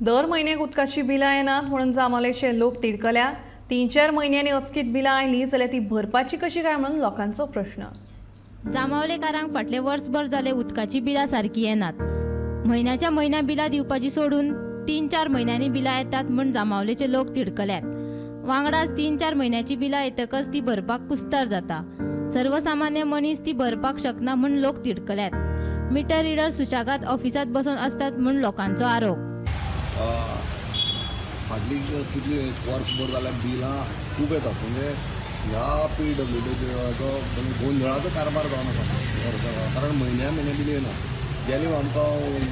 दर म्हयन्याक उदकाची बिलां येनात म्हणून जांबावलेचे लोक तिडकल्यात. 3-4 म्हयन्यांनी अचकीत बिलां आयलीं जाल्यार ती भरपाची कशी काय म्हणून लोकांचो प्रश्न. जांबावलेकारांक फाटले वर्सभर जाले उदकाची बिलां सारकी येनात. म्हयन्याच्या म्हयन्या बिलां दिवपाची सोडून 3-4 म्हयन्यांनी बिलां येतात म्हूण जांबावलेचे लोक तिडकल्यात. वांगडाच 3-4 म्हयन्याची बिलां येतकच ती भरपाक कुस्तार जाता. सर्वसामान्य मनीस ती भरपाक शकना म्हूण लोक तिडकल्यात. मिटर रिडर सुशेगाद ऑफिसांत बसून आसतात म्हूण लोकांचो आरोप. फाटली कितली वर्सभर जाल्यार बिलां खूब येतात. म्हणजे ह्या पीडब्ल्यूडीचो गोंदळाचो कारभार जावन आसा वर्सा, कारण म्हयन्या म्हयन्या बील येना. गेले आमकां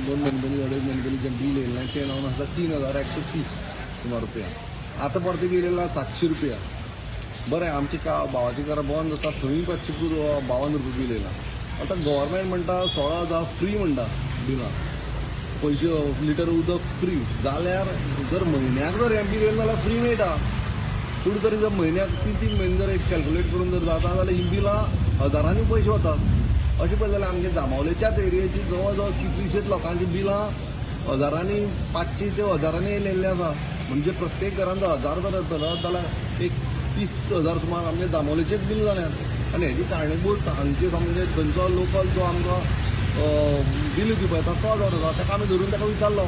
2 म्हयने पयलीं, 2.5 म्हयने पयलीं जें बील येयल्लें तें जावन आसा 3130 सुमार रुपया. आतां परतें बील येयलां 700 रुपया. बरें, आमची का भावाची घरां बंद जाता थंय 552 रुपया बील येयलां. आतां गव्हर्मेंट म्हणटा 16,000 फ्री म्हणटा बिलां, पयशे लिटर उदक फ्री. जाल्यार जर म्हयन्याक जर हें बील येयलें जाल्यार फ्री मेळटा. पूण तरी जर म्हयन्याक 3-3 म्हयने जर एक कॅल्कुलेट करून जर जाता जाल्यार ही बिलां हजारांनी पयशे वतात. अशें पळयलें जाल्यार आमगे जांबावलेच्याच एरियेची जवळ जवळ कितलीशींच लोकांची बिलां हजारांनी, 500 ते हजारांनी येयलेली आसा. म्हणजे प्रत्येक घरान जर 1000 जर धरत जाल्यार एक 30,000 सुमार आमगे जांबावलेचेच बील जाल्यात. आनी हेजी कारणीभूत हांगचे म्हणजे थंयचो लोकल जो आमकां बिल दिवपा येता तो जर आसा, ताका आमी धरून ताका विचारलो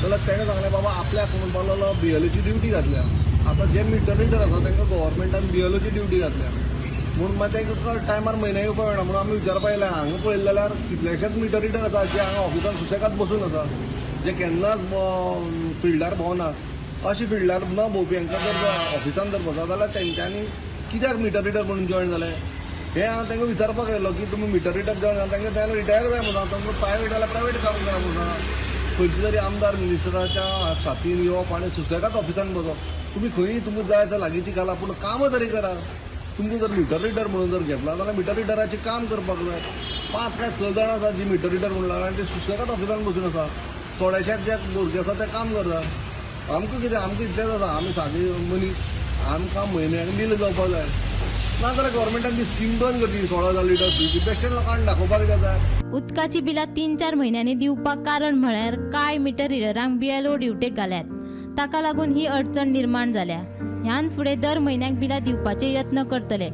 जाल्यार तेणें सांगलें, बाबा आपल्याक म्हणपाक लागलो बीएलओची ड्युटी घातल्या. आतां जे मिटर रिडर आसा तांकां गव्हर्मेंटान बीएलओची ड्युटी घातल्या म्हूण मागीर तांकां टायमार म्हयन्या येवपाक मेळना. म्हणून आमी विचारपा येयले. हांगा पळयलें जाल्यार कितलेशेच मिटर रिडर आसा जे हांगा ऑफिसान सुशेगाद बसून आसा, जे केन्नाच फिल्डार भोंवना. अशें फिल्डार न भोंवपी हांकां जर ऑफिसान जर बसत जाल्यार तेंच्यांनी कित्याक मिटर रिडर म्हणून जॉयन जाले हें हांव तांकां विचारपाक येयलो की तुमी मिटर रिडर जॉयन जाला, तांकां त्यान रिटायर जाय म्हणून, तांकां प्रायवेट जाल्यार प्रायवेट काम करा म्हणून. खंयच्या तरी आमदार मिनिस्टराच्या साथीन येवप आनी सुसेगाद ऑफिसान बसप. तुमी खंयी तुमकां जाय थंय लागींची घाला, पूण कामां तरी करा. तुमकां जर मिटर रिडर म्हणून जर घेतला जाल्यार मिटर रिडराचें काम करपाक जाय. 5 काय 6 जाणां आसा जी मिटर रिडर म्हणून लागला आनी ते सुसेगाद ऑफिसान बसून आसा. थोडेशेच जे भुरगे आसा ते काम करता. आमकां कितें, आमकां इतलेंच आसा, आमी सादे मनीस, आमकां म्हयन्याक बील जावपाक जाय. नाजाल्यार गव्हर्मेंटान ती स्कीम बंद करची, 16,000 लिटर फ्री ती. बेश्टें लोकांक दाखोवपाक कित्याक जाय? उदकाची बिलां 3-4 म्हयन्यांनी दिवपाक कारण म्हळ्यार कांय मिटर रिडरांक बीएलओ ड्युटेक घाल्यात. ताका लागून ही अडचण निर्माण जाल्या. ह्यान फुडें दर म्हयन्याक बिलां दिवपाचे यत्न करतले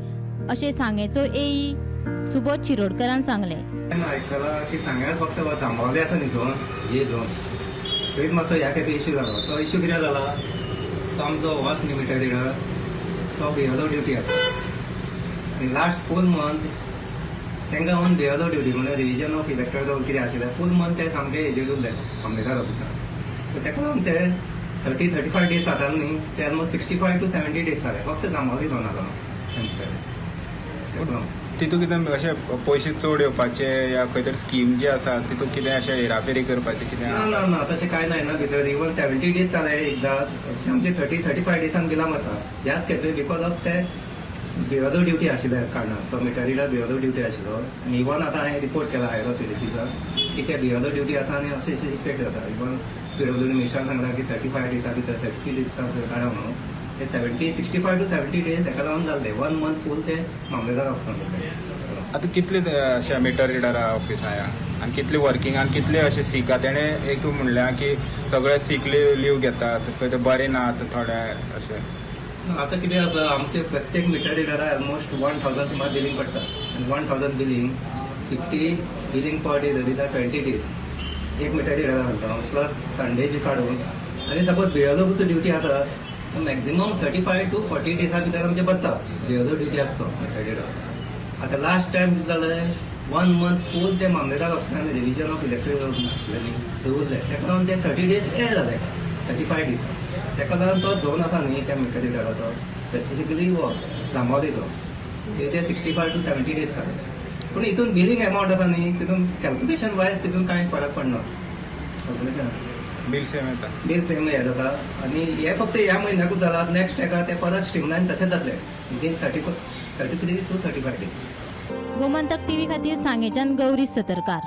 अशें सांगेचो एई सुबोध शिरोडकरान सांगलें. आयकलां की सांग्यार फक्त जांबावले आसा न्ही झोन, जे झोन, थंयच मातसो ह्या खेपे इश्यू जालो. तो इश्यू कितें जाला, तो आमचो होच न्ही मिटर रिडर, तो बीएलओ ड्युटी आसा आनी लास्ट फूल मंथ तांकां ऑन बीएलओ ड्युटी, म्हणजे रिविजन ऑफ इलेक्टर कितें आशिल्लें, फूल मंथ ते सामके हेजेर उरले मामलेदार ऑफिसान. ताका लागून ते 30-35 डेज जाताले न्ही, ते ऑलमोस्ट 65 टू 70 डेज जाले फक्त जांबावली झोना लागून. ताका लागून तितून कितें अशें पयशे चड येवपाचे या खंय तरी स्कीम जी आसा तितून कितें अशें हेराफेरी करपाचें कितें? ना ना ना, तशें कांय ना भितर. इवन 70 डेज जाले एकदां, अशें आमचे 30-35 डेसान बिलां वता. ह्याच खेपे because of ते बीएलओ ड्युटी आशिल्ल्या कारणान, तो मिटर रिडर बीएलओ ड्युटी आशिल्लो. आनी इवन आतां हांवें रिपोर्ट केला हायर ऑथॉरिटीचो की ते बीएलओ ड्युटी आसा आनी अशें अशें इफेक्ट जाता. इवन पीडब्ल्यूडी मिनिस्टरान सांगला की 35 डेसा भितर, 30 डेसा भितर काडा म्हणून. ते 65 टू 70 डेज तेका लागून जाल्ले. वन मंथ फूल ते मामलेदार ऑफिसान उरले. आतां कितले अशे मिटर रिडर ऑफिसां ह्या आनी कितले वर्किंग आनी कितले अशे सीक? तेणें एक म्हणलें की सगळे सीक लीव घेतात, खंय ते बरे नात थोडे अशे. आतां कितें आसा, आमचे प्रत्येक मिटर रिडरा ऑलमोस्ट 1000 सुमार बिलींग पडटा आनी 1000 billing, 50 billing per day धरी 20 डेज एक मिटर रिडरा घालता, प्लस संडे बी काडून. आनी सपोज बीएलओचो ड्युटी आसा, मॅक्झिमम 35 टू 40 डेजा भितर आमचे बसता बीएलओ ड्युटी आसता तो मिटर रिडर. आतां लास्ट टायम कितें जालें, वन मंथ फूल ते मामलेदार ऑफिसान रिविजन ऑफ इलेक्ट्रीक आशिल्लें न्ही, थंय उरले. तेका लागून ते 30 डेज एड जाले 35 डेज. तेका लागून तो झोन आसा न्ही त्या मिटर रिडराचो, स्पेसिफिकली हो जांबावलेचो, ते 65 टू 70 डेज जाले. पूण हितून बिलींग एमावंट आसा न्ही, तितून कॅल्कुलेशन वायज तितून कांय फरक पडना कॅल्कुलेशन. बील सेम येता. बील सेम हें जाता आनी हे फक्त ह्या म्हयन्याकूच जाला. नॅक्स्ट हेका ते परत स्ट्रीमलायन तशेंच जातलें within 33 two 35 days. Gomantak TV खातीर सांगेच्यान गौरी सतरकार.